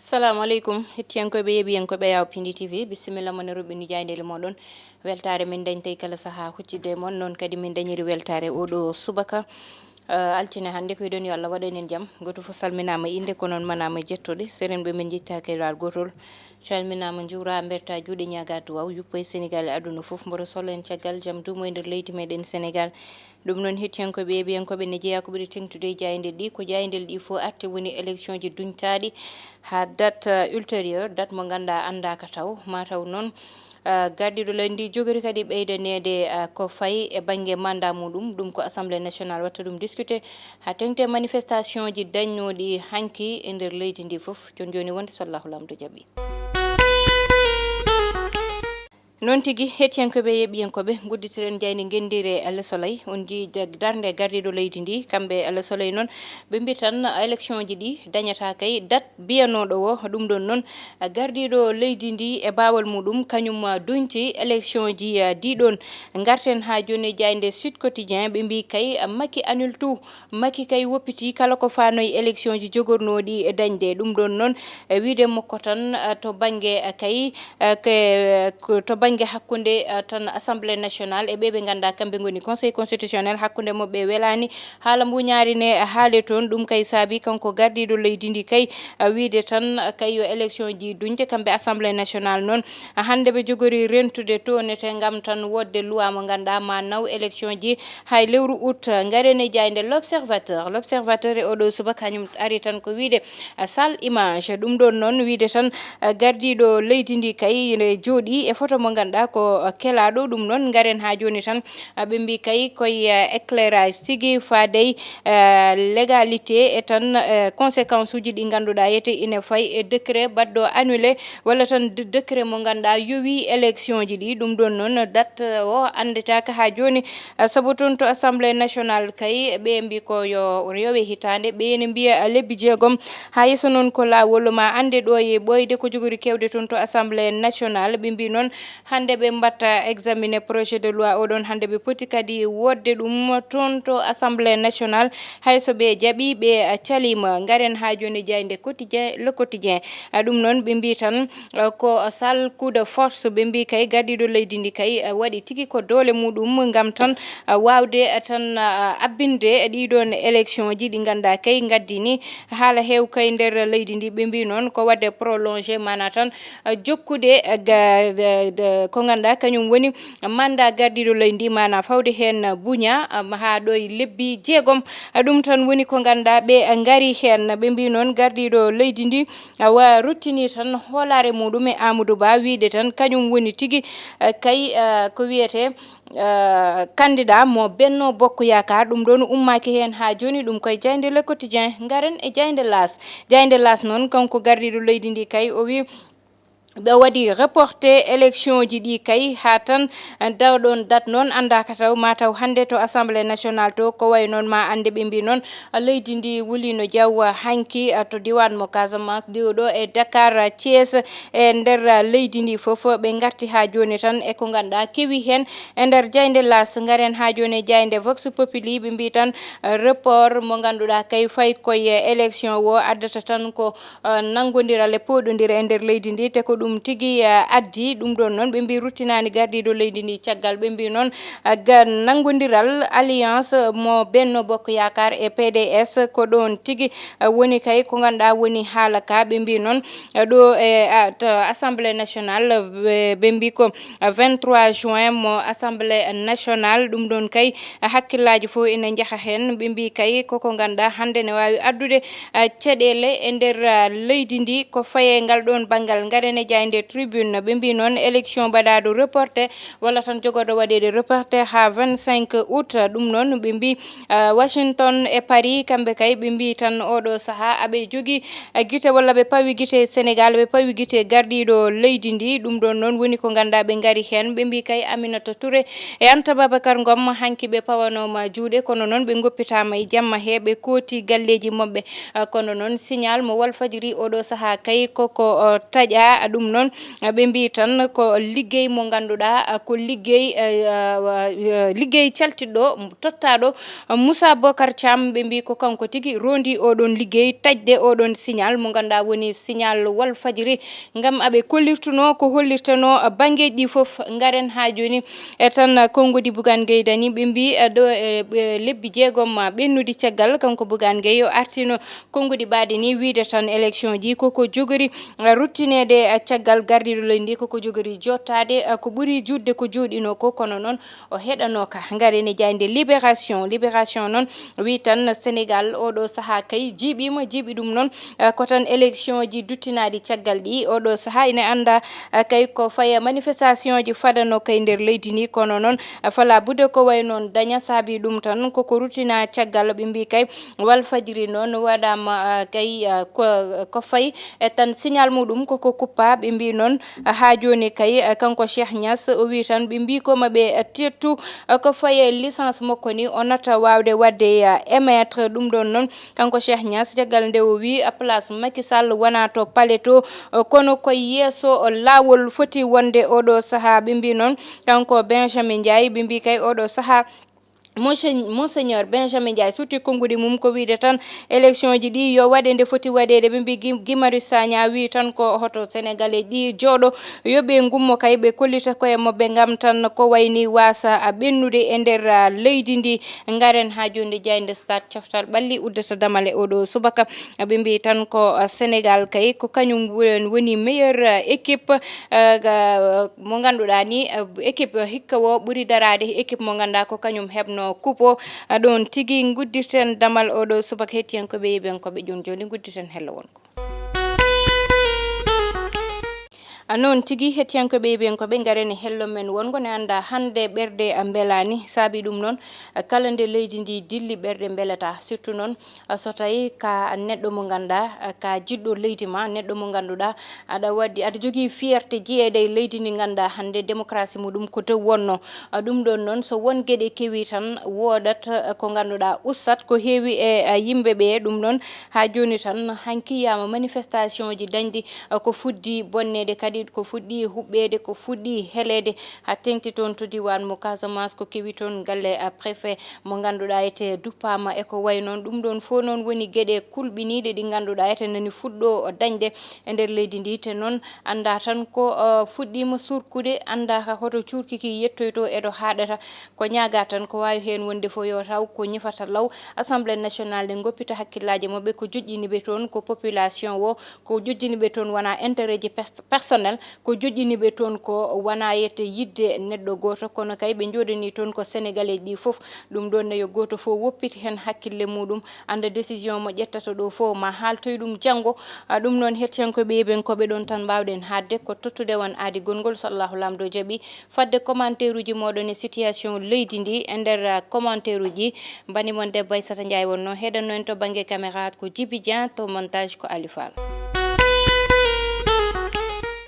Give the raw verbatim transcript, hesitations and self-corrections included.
Assalamu aleykum, hettiyankooɓe, yeeɓiyankooɓe Yaw Pindi T V, bisimilla mon e roɓɓini jaayndeele mooɗon. Weltaare min dañtay kala sahaa huccidde e mon, noon kadi min dañiri weltaare oɗo subaka. Eh, altine hannde, ko yiɗon yo Allah waɗan en jam. Gooto fof salminaama innde, ko noon manaama jettude. Serenɓe men njettaaki e laal gootol. Calminaama, njuuraa, mbertaa juuɗe, ñaagaa duwaaw, yuppo e Senegaal e aduna fof. Mboɗo solla en caggal jam duumo e nder leydi meɗen Senegaal. Ɗum noon, hettiyankooɓe, yeeɓiyankooɓe, ne jeyaa ko ɓuri teŋtude e jaaynde ɗi. Ko jaaynde ɗi fof arti woni élection ji duñtaaɗi haa date, eh, ultérieure, date mo ngannduɗaa anndaaka taw. Maa taw noon, eh, gardiiɗo leydi ndi jogori kadi ɓeydaneede, eh, ko fayi e bannge mandat muɗum. Ɗum ko Assemblée nationale watta ɗum discuté haa teŋti e manifestation ji dañnooɗi hanki e nder leydi ndi fof. Jooni jooni wonde so Allahu Laamɗo jaɓi. Noon tigi, hettiyankooɓe, yeeɓiyankooɓe, ngudditiren jaaynde ngenndire Le Soleil. On njii darnde gardiiɗo leydi ndi, kamɓe Le Soleil noon, ɓe mbi tan élection ji ɗi dañata kay date biyanooɗo o. Ɗum ɗoon noon, gardiiɗo leydi ndi e baawal muɗum, kañum duñti élection ji, ah, ɗi ɗoon. Ngarten haa jooni e jaaynde Sud Quotidien, ɓe mbi kay, ah, Macky annule tout. Macky kay woppiti kala ko faano e élection ji jogornooɗi e dañde. Ɗum ɗoon noon, e wiyde makko tan, eh, to bannge, eh, kay, eh, ke-, ko to bannge hakkunde, eh, tan Assemblée nationale e ɓe ɓe ngannduɗaa kamɓe ngoni Conseil constitutionnel, hakkunde maɓɓe welaani. Haala mbuñaari ne, eh, haale toon. Ɗum kay saabi kanko gardiiɗo leydi ndi kay, eh, wiyde tan, eh, kay yo élection ji duñde kamɓe Assemblée nationale noon. Hannde ɓe jogori rentude toonete ngam tan woodde luwa mo ngannduɗaa ma naw élection ji hay lewru août. Ngaren e jaaynde L'Observateur. L'Observateur e oɗo subaka kañum ari tan ko wiyde, ah, sale image. Ɗum ɗoon noon wiyde tan, ah, gardiiɗo leydi ndi kay ene jooɗii e photo mo ngannduɗaa ko, ah, kelaaɗo. Ɗum noon ngaren haa jooni tan, ah, ɓe mbi kay koye, ah, éclairage tigi faadey, ah, légalité e tan, ah, conséquence uji ɗi ngannduɗaa yete ine fayi e décret baɗɗo annulé walla tan de-, décret mo ngannduɗaa yowii élection ji ɗi. Ɗum ɗoon noon date o anndetaaka haa jooni, ah, sabu toon to Assemblée nationale kay ɓe mbi ko yo yowe hitaande, ɓe ene mbiya, ah, lebbi jeegom. Haa yeeso noon ko laawol ma annde ɗo e ɓooyde ko jogori kewde toon to Assemblée nationale. Ɓe mbi noon hannde ɓe mbatta examiner projet de loi oɗon, hannde ɓe poti kadi woodde ɗum toon to Assemblée nationale. Hay so ɓe jaɓi, ɓe, ah, caliima. Ngaren haa jooni jaaynde Quotidien, Le Quotidien. Ah, ɗum noon ɓe mbi tan, ah, ko sale coup de force. Ɓe mbi kay gardiiɗo leydi ndi kay, ah, waɗi tigi ko doole muɗum ngam tan, ah, waawde, ah, tan, ah, abbinde ɗii ɗoon élection ji ɗi ngannduɗaa kay ngaddini haala heew kay nder leydi ndi. Ɓe mbi noon ko waɗde prolongé, maanaa tan, ah, jokkude, ah, ga-, de-, de-, ko ngannduɗaa kañum woni mandat gardiiɗo leydi ndi, maanaa fawde heen buña, ah, haa ɗo e lebbi jeegom. Ah, ɗum tan woni ko ngannduɗaa ɓe, ah, ngari heen. Ɓe mbi noon gardiiɗo leydi ndi, ah, wa ruttini tan hoolaare muɗum e Amadou Ba, wiyde tan kañum woni tigi, ah, kay, ah, ko wiyetee, ah, candidat mo Benno Bokk Yaakaar. Ɗum ɗoon ummaaki heen haa jooni, ɗum koye jaaynde Le Quotidien. Ngaren e jaaynde L'As. Jaaynde L'As noon, kanko gardiiɗo leydi ndi kay, o wi ɓe waɗi reporté élection ji ɗi kay haa tan, eh, daw ɗoon date noon anndaaka taw, ma taw hannde to Assemblée nationale to, ko wayi noon ma annde ɓe mbi noon, eh, leydi ndi wuliino jaw, eh, hanki, eh, to diiwaan mo Casamance, diw ɗo e Dakar, eh, Thiès, e nder, eh, leydi ndi fof, ɓe ngarti haa jooni tan e ko ngannduɗaa kewi heen e nder jaaynde L'As. Ngaren haa jooni e jaaynde Vox Populi, ɓe mbi tan, eh, report mo ngannduɗaa kay fayi koye élection o addata tan ko eh, nanngondiral e pooɗondire e nder leydi ndi, te ko ɗum tigi, eh, addi. Ɗum ɗoon noon, ɓe mbi ruttinaani gardiiɗo leydi ndi caggal. Ɓe mbi noon, eh, ga-, nanngondiral alliance mo Benno Bokk Yaakaar e P D S, ko ɗoon tigi, eh, woni kay ko ngannduɗaa woni haala ka. Ɓe mbi noon, eh, ɗo e, ah, to Assemblée nationale, ɓe, ɓe mbi ko vingt-trois juin mo Assemblée nationale. Ɗum ɗoon kay, hakkillaaji fof ina njaha heen. Ɓe mbi kay koko ngannduɗaa hannde ne waawi addude, ah, caɗeele e nder, ah, leydi ndi. Ko faye ngal ɗoon banngal, ngaren e jaaynde Tribune. Ɓe mbi noon élection mbaɗaaɗo reporté walla tan jogorɗo waɗeede reporté haa vingt-cinq août. Ɗum noon ɓe mbi, ah, Washington e Paris, kamɓe kay ɓe mbi tan oɗo sahaa aɓe jogii, ah, gite walla ɓe pawi gite Sénégal, ɓe pawi gite gardiiɗo leydi ndi. Ɗum ɗoon noon woni ko ngannduɗaa ɓe ngari heen. Ɓe mbi kay Aminata Touré e Anta Babacar Ngom hanki ɓe pawanooma juuɗe, kono noon ɓe ngoppitaama e jamma he, ɓe kooti galleeji maɓɓe. Ah, kono noon signal mo Walfadjri oɗo sahaa kay koko, oh, taƴaa. Ɗum Noon, eh, ɓe mbii tan ko liggey mo ngannduɗaa, eh, ko liggey, eh, eh, eh, liggey caltiɗo, tottaaɗo, eh, Moussa Bocar Thiam, ɓe mbii ko kanko tigi rondi oɗon liggey, taƴde oɗon signal mo ngannduɗaa woni signal Walfadjri, ngam aɓe kollirtuno ko hollirteno, eh, banngeeji ɗi fof. Ngaren haa jooni, e tan, eh, konngudi Bougane Gueye Dany, ɓe mbii, eh, ɗo, eh, ɓe lebbi jeegom, eh, ɓennudi caggal, kanko Bougane Gueye o artino konngudi ɓaɗi ni wiide tan élection ji koko jogori, eh, ruttineede, eh, caggal gardiiɗo leydi ndi, koko jogori jottaade, eh, ko ɓuri juutde ko jooɗino ko, kono noon o heɗanooka. Ngaren e jaaynde Libération. Libération noon wi tan Sénégal oɗo sahaa kay jiiɓiima, jiiɓi ɗum noon, eh, ko tan élection ji duttinaaɗi caggal ɗi. Oɗo sahaa ina annda, eh, kay ko faye manifestation ji fadano kay nder leydi ndi, kono noon, eh, fala budde ko way noon daña saabi ɗum tan koko ruttina caggal. Ɓe mbii kay Walfadjri noon waɗaama, ah, kay, ah, ko, ko fayi e tan signal muɗum koko kuppa. Ɓe mbii noon, ah, haa jooni kay, ah, kanko Cheikh Niass o wii tan ɓe mbii ko maɓe, ah, tettu, ah, ko fayi e licence makko ni o nata waawde waɗde, ah, émettre ɗum ɗoon noon. Kanko Cheikh Niass caggal nde o wii, ah, place Macky Sall wonaa to palais to, ah, kono ko yeeso, ah, laawol foti wonde oɗo sahaa. Ɓe mbii noon kanko Benjamin Ndiaye, ɓe mbii kay oɗo sahaa Monse-, Monseigneur Benjamin Ndiaye suuti konnguɗi mum ko wiide tan élection ji ɗi yo waɗe nde foti waɗeede. Ɓe mbii Guy, Guy Marius Sagna wii tan ko hoto Sénégalais ɗi jooɗo, yo ɓe ngummo kay ɓe kollita koye maɓɓe ngam tan ko wayni waasa a ɓennude e nder, ah, leydi ndi. Ngaren haa jooni jaaynde Stade coftal ɓalli uddata damal e oɗo subaka. Ɓe mbii tan ko, ah, Sénégal kay ko kañum won-, woni meilleur, ah, équipe, ah, ga-, mo ngannduɗaa ni, ah, équipe hikka wo ɓuri daraade équipe mo ngannduɗaa ko kañum heɓno coupe o. Ah, ɗoon tigi nguddirten damal oɗo subaka hettiyankooɓe yiɓen ko ɓe jooni jooni ngudditen hello wonko. Ah, noon tigi hettiyankooɓe yiɓen ko ɓe ngaren e hello men wongo ne annda hannde ɓerɗe a mbelaani saabi ɗum noon, ah, kala nde leydi ndi dilli ɓerɗe mbelata surtout noon ah, so tawii ka neɗɗo mo ngannduɗaa, ah, ka jiɗɗo leydi ma, neɗɗo mo ngannduɗaa, aɗa waɗi, aɗa jogii fierté jeyeede e leydi ndi ngannduɗaa hannde démocratie muɗum ko dow wonno. Ah, ɗum ɗoon noon, so won geɗe kewi tan, woodat, ah, ko ngannduɗaa ustat, ko heewi e, ah, yimɓe ɓe. Ɗum ɗoon, haa jooni tan, hanki yiyama manifestation ji dañɗi, ah, ko fuɗɗi bonneede kadi, ko fuɗɗi huɓɓeede, ko fuɗɗi heleede, haa teŋti toon to diiwaan mo Casamance, ko kewi toon galle, ah, préfet mo ngannduɗaa ete duppaama e ko wayi noon. Ɗum ɗoon fof noon woni geɗe kulɓiniiɗe ɗi ngannduɗaa ete nani fuɗɗo dañde e nder leydi ndi. Te noon annda tan ko, uh, fuɗɗiima surkude, annda ka hoto cuurki ki yettoyto e ɗo haaɗata. Ko ñaaga tan ko waawi heen wonde fof yo taw ko ñifata law Assemblée nationale nde ngoppita hakkillaaji maɓɓe ko joƴƴini ɓe toon ko population o, ko joƴƴini ɓe toon wonaa intérêt ji pers-, personnel, ko joƴƴini ɓe toon ko wonaa yette yiɗde neɗɗo gooto, kono kay ɓe njooɗanii toon ko Sénégalais ɗi fof. Ɗum ɗoon ne yo gooto fof woppit heen hakkille muɗum, annda décision mo ƴettata ɗo fof ma haaltoy ɗum janngo. A, ɗum noon hettiyankooɓe yiɓen ko ɓe ɗoon tan mbaawɗen haaɗde ko tottude on aadi gonngol so Allahu Laamɗo jaɓi. Fadde commentaire uji mooɗon e situation leydi ndi e nder, a, commentaire uji, bani mon debbo Aissata Ndiaye wonno heɗanno en to bannge caméra ko Djiby Dieng, to montage ko Aliou Fall.